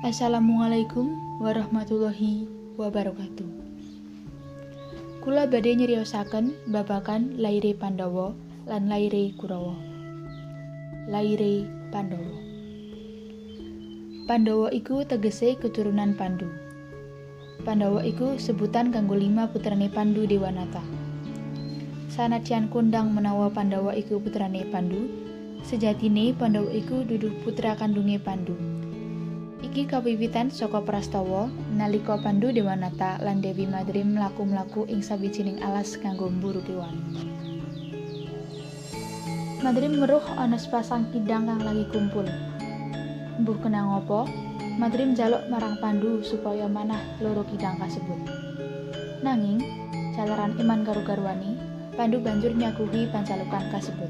Assalamualaikum warahmatullahi wabarakatuh. Kula badhe nyeriosaken babagan laire Pandhawa lan laire Kurawa. Laire Pandhawa. Pandhawa iku tegese keturunan Pandu. Pandhawa iku sebutan kanggo 5 putrane Pandu Dewanata. Sanadyan kondang menawa Pandhawa iku putrane Pandu, sejatine Pandhawa iku dudu putra kandunge Pandu. Iki kawiwitan saka prastawa nalika Pandu Dewanata lan Dewi Madrim mlaku-mlaku ing sawijining alas kanggo mburu kewan. Madrim weruh ana sepasang kidang kang lagi kumpul. Mbuh kena ngopo, Madrim njaluk marang Pandu supaya manah loro kidang kasebut. Nanging, jalaran iman karo garwane, Pandu banjur nyaguhi panjalukan kasebut.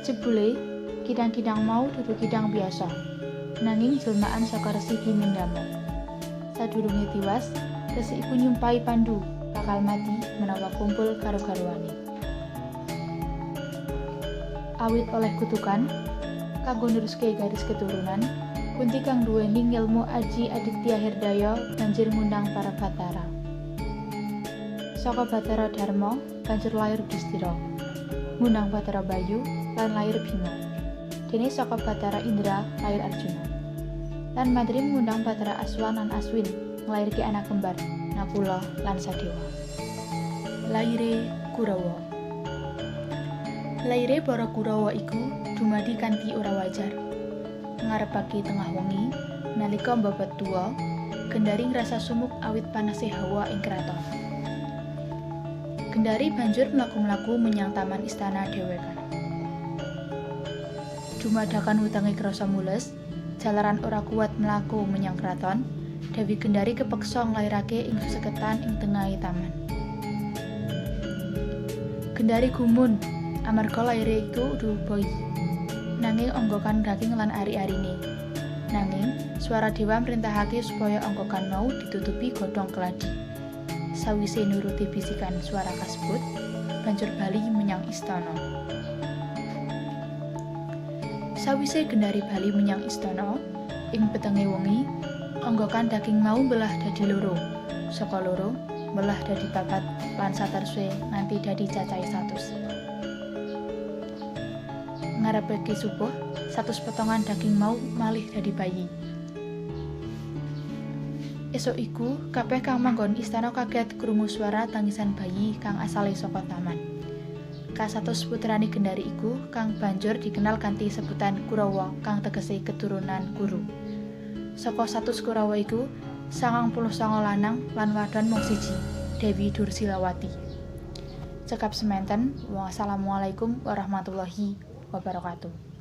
Jebule, kidang-kidang mau dudu kidang biasa, nanging jelmaan saka Resi Kimindama. Sadurunge tiwas, resi iku nyumpahi Pandu bakal mati menawa kumpul karo garwane. Awit oleh kutukan, kanggo neruske garis keturunan, Kunti kang duweni ngelmu aji Aditya Herdaya banjur ngundang para Bathara. Saka Bathara Dharma banjur lair Yudhistira, ngundang Bathara Bayu lan lair Bima. Dene saka Bathara Indra lair Arjuna. Lan Madrim ngundang Bathara Aswan lan Aswin nglairke anak kembar Nakula lan Sadewa. Laire Kurawa. Laire para Kurawa iku dumadi kanthi ora wajar. Ngarepake tengah wengi, nalika mbabat tuwa, Gendari ngrasa sumuk awit panase hawa ing kraton. Gendari banjur mlaku-mlaku menyang taman istana dhewekan. Dumadakan wetenge krasa mules, jalaran ora kuat mlaku menyang kraton, Dewi Gendari kepeksa nglairake ing seseketan ing tengahe taman. Gendari gumun amarga laire iku dudu bayi, nanging onggokan daging lan ari-arine. Nanging swara dewa mrintahake supaya onggokan mau ditutupi godhong keladi. Sawise nuruti bisikan suara kasebut, banjur bali menyang istana. Sawise Gendari bali menyang istana, ing petenge wengi, onggokan daging mau belah dadi loro. Saka loro, belah dadi papat lan sateruse nganti dadi cacahe 100. Ngarepake subuh, 100 potongan daging mau malih dadi bayi. Esuk iku, kabeh kang manggon istana kaget krungu suara tangisan bayi kang asale saka taman. Kasatus putrane Gendari iku kang banjur dikenal kanthi sebutan Kurawa kang tegese keturunan Kuru. Saka 100 Kurawa iku, 99 lanang lan wadon mung siji, Dewi Dursilawati. Cekap sementen, wassalamualaikum warahmatullahi wabarakatuh.